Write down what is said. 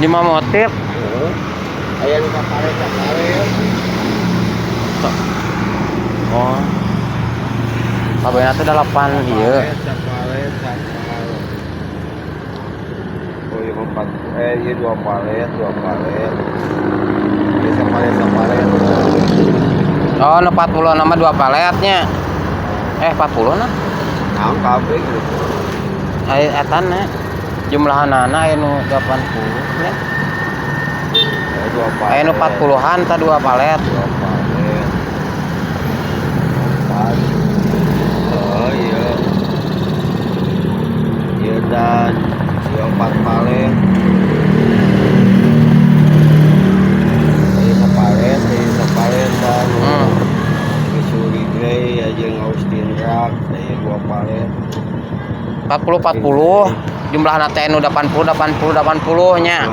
Lima motif. Heeh. Aya nu sapalet sapalet. Oh. Kabehna teh dalapan ieu. Sapalet, sapalet. Oh iya, empat, eh iya, dua palet, dua palet. Iya, sapalet sapalet. Oh, nu 40 nama dua paletnya. Eh, 40 nah. Naon kabeh gitu. Aya eta na. Jumlahanana aya nu 80 nya. Eh, dua palet. Aya nu 40-an tah dua palet. Dua palet. Empat. Oh iya. Iya dan iya empat palet. Iya sapalet, iya sapalet dan Missouri Grey aja Austin Rock, iya dua palet. 40 40 jumlahna teh nu 80 80 80 nya.